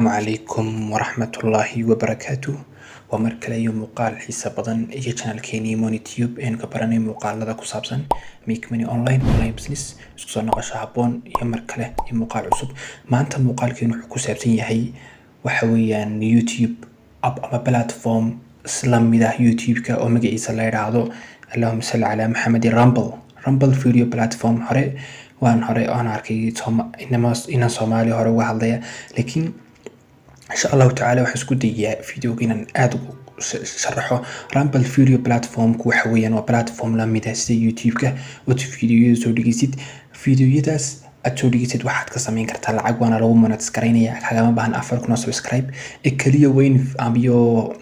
Calaykum waraxmatullaahi wabarakaatuh. Waa mar kale iyo muuqaal xiisa badan iyo channelkeenii MoniTube aynu ka baranay muuqaalada ku saabsan make money online, online business. Isku soo noqosho habboon iyo mar kale iyo muuqaal cusub. Maanta muuqaalkeenu wuxuu ku saabsan yahay waxa weeyaan YouTube app ama platform isla mid ah YouTube-ka oo magaciisa la yidhaahdo, allahuma salli calaa Maxamed, Rumble, Rumble video platform. Hore waan hore aan arkay inaan Soomaali hore uga hadlaya, laakiin insha Allahu tacaala waxaan isku dayayaa videoga inaan aada ugu sharaxo. Rumble video platformku waxa weeyaan waa platform lamid ah sida YouTube-ka ood videoyada soo dhigaysid. Videoyadaas aad soo dhigaysid waxaad ka samayn kartaa lacag, waana lagu monetize garaynaya. Kagama baahan 4,000 oo subscribe ee keliya weyn iyo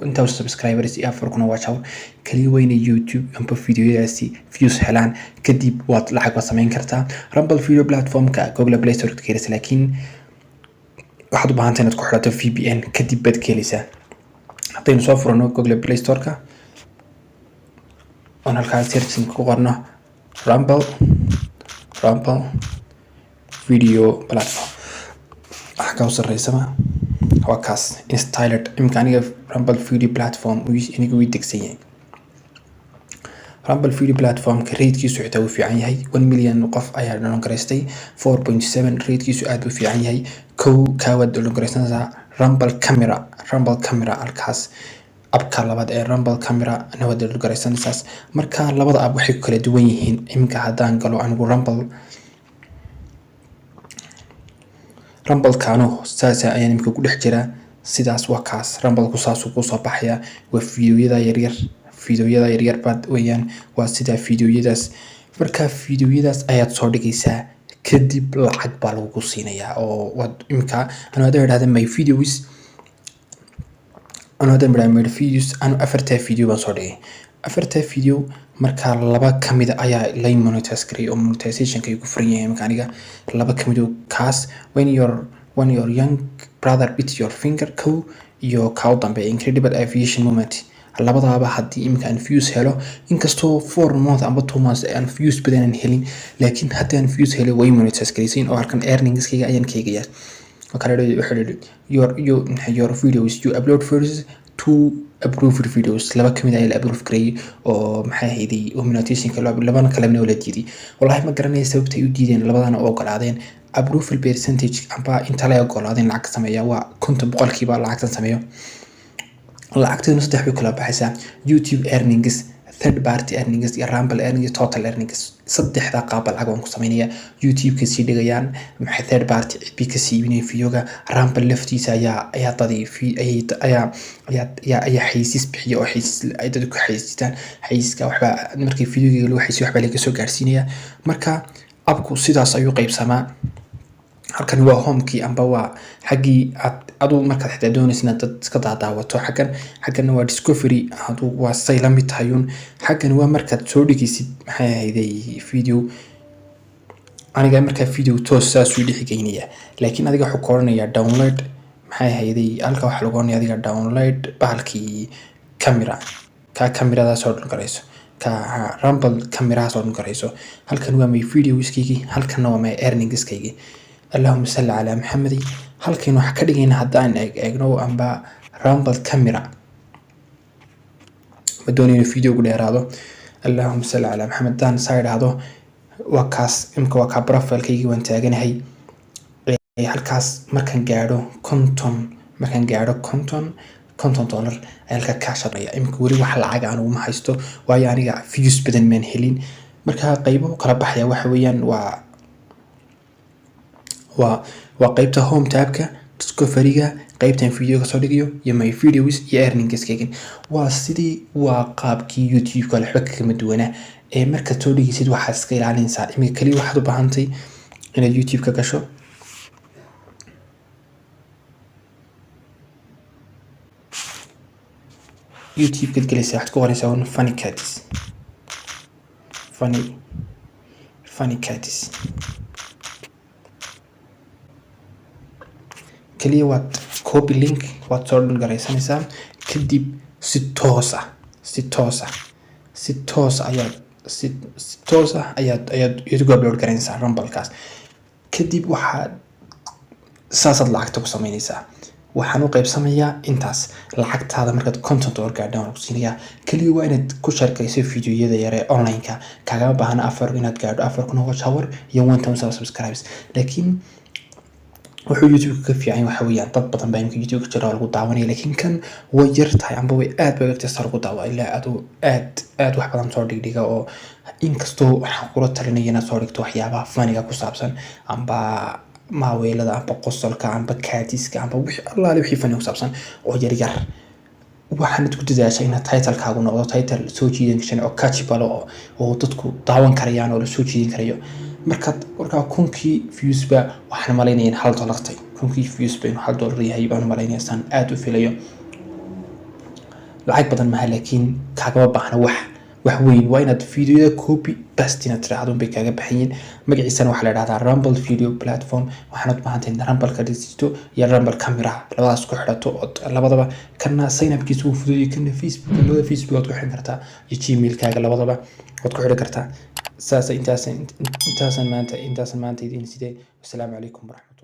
inta subscribers iyo 4,000 oo watch hour kaliya weyna YouTube amba videoyadaasi views helaan, kadib waad lacag baad samayn kartaa. Rumble video platformka Google Play Store ka heleysa, laakiin waxaad u baahantay inaad ku xidhato VPN, kadib baad ka heleysaa. Haddaynu soo furano Google Play Store-ka oon halkaas searching ku qorno Rumble video platform, waxa ka sarreysaba waa kaas installed. Imika aniga Rumble video platform aniga wii degsan yahay. Rumble video platformka ratekiisu xitaa wuu fiican yahay. 1 million qof ayaa download garaystay, 4.7 ratekiisu aad buu fiican yahay. Kow kaa waad download garaysanaysaa. Rumble Camera, Rumble Camera halkaas appka labaad ee Rumble Camera na waad download garaysanaysaas. Marka labada app waxay ku kala duwan yihiin, iminka haddaan galo anigu Rumble, Rumblekaanu saasa ayaan imika ku dhex jiraa. Sidaas waa kaas Rumbleku, saasuu kusoo baxaya. Waa videoyada yaryar, videoyada yaryar baad weeyaan. Waa sidaa videoyadaas. Marka videoyadaas ayaad soo dhigaysaa, kadib lacag baa lagugu siinayaa. Oo waad imika anu haddaan idhahda my videos, anu haddaan idhahda my videos, anu afartaa video baan soo dhigay. Afartaa video marka laba kamida ayaa lay monetize gareeyay oo monetizationka ay ku furan yahay imika aniga. Laba kamid oo kaas when your young brother bit your finger kow iyo kaa u dambeeya incredible aviation moment, labadaaba haddii imika aan views helo, inkastoo 4 month amba 2 months aan views badan aan helin, laakiin haddii aan views helay way monetize garaysiin oo halkan earningskayga ayaan ka eegayaa. Oo kale wuxuu yidhi your videos you upload first two approved videos, laba kamid ayaa la approve gareeyay oo maxay ahayday oo monetizationka labana kalena waa la diiday. Wallahi ma garanaya sababta ay u diideen, labadana u ogolaadeen. Approval percentage amba inta la ogolaadeen lacag sameeya waa 50% lacagtan sameeyo. Lacagteeduna saddex bay kala baxaysaa: YouTube earnings, third party earnings iyo Rumble earnings, total earnings. Saddexda qaabba lacag waan ku sameynaya. YouTube-ka sii dhigayaan, maxay third party cid bay ka sii iibinaya videoga. Rumble laftiisa ayaa dadii ayaa ayaa ayaa ayaa xayisiis bixiya oo xayisiis ay dad ku xayisiistaan. Xayisiiska waxba markii videoga lagu xayisiyo waxbaa laga soo gaarsiinaya. Marka appku sidaas ayuu qaybsamaa. Halkan waa homekii amba waa xaggii aad aduu markaad xitaa doonaysa inaad dad iska daadaawato xaggan. Xagganna waa discovery, adu waa say la mid tahayun. Xaggan waa markaad soo dhigaysid maxay ahayday video. Aniga markaa video toos saasuu dhexi geynaya, laakiin adiga wuxuu ka odhanayaa download, maxay ahayday, halka waxaa lagu odhanaya adiga download bahalkii camera, kaa cameradaas oo dhan garayso, ka Rumble camerahaas oo dhan garayso. Halkan waa my videoskaygii, halkanna waa my earningskaygii. Allahuma salli calaa Maxamedi. Halkan waxaa ka dhigayna haddaan eeg eegno amba Rumble Camera, ma doonayo inuu videogu dheeraado. Allahuma salli calaa Maxamed. Haddaan saa idhaahdo, waa kaas. Imika waa kaa profilekaygii waan taaganahay. Halkaas markaan gaadho 50, markaan gaadho $50 ayaa halkaa kaa shaqeeya. Imika weli wax lacag aan uguma haysto, waayo aniga views badan maan helin. Marka qaybo kala baxaya waxa weeyaan waa qaybta home tabka, discoveryga, qaybtan video kasoo dhigayo iyo my videos iyo earningskaygan. Waa sidii, waa qaabkii YouTube-ka, waxba kagama duwana. Ee markaad soo dhigaysid waxaad iska ilaalinaysaa, imika kaliya waxaad u baahantay inaad YouTube ka gasho. YouTube-kaad gelaysaa, waxaad ku qoraysaa un funny cats, funny cats kaliya. Waad copy link, waad soo garaysanaysaa. Kadib si toos ah si toos ayaad si si toos ah ayaad ugu upload garanaysaa Rumblekaas. Kadib waxaad Saasaad lacagta ku samaynaysaa. Waxaan u qaybsamayaa intaas lacagtaada markaad $50 gaadhaan waan ku siinayaa. Kaliya waa inaad ku sharkayso fiidiyoyada yare ee online-ka. Kaagama baahna afar inaad gaadho 4000 watch hour iyo 1000 subscribers. Laakiin wuxuu YouTube ka fiican waxa weeyaan, dad badan baa imika YouTube jira oo lagu daawanaya, laakiin kan way yar tahay amba way aad bay ogtahay lagu daawa ilaa aduu aad aad wax badan soo dhigdhiga. Oo inkastoo waxaan kula talinaya inaad soo dhigto waxyaabaha faniga ku saabsan, amba maaweelada, amba qosolka, amba kaadiska, amba wixii allaale wixii faniga ku saabsan oo yar yar. Waxaanad ku dadaashaa inaad titlekaagu noqdo title soo jiidan karan oo catchable oo dadku daawan karayaan oo la soo jiidan karayo. Markaad markaa 1000-kii viewsba waxaan malaynaya in $1 tay, 1000-kii viewsba inuu $1 yahay baan malaynaya, saan aad u filayo. Lacag badan maha, laakiin kaagama baahna wax weyn. Waa inaad videoyada copy paste inaad tiraahdo bay kaaga baxayiin. Magaciisana waxaa la dhahdaa Rumble Video Platform. Waxaanad baahantahay in Rumble-ka dhisisto iyo Rumble camera, labadaas ku xidhato ood labadaba. Kana sign upkiisa wuu fududyay, kana Facebook, labada Facebook waad ku xidhan kartaa iyo Gmailkaaga, labadaba waad ku xidhan kartaa. Saas intaasan maanta idiin sidee. Wasalaamu calaykum waraxmatullahi.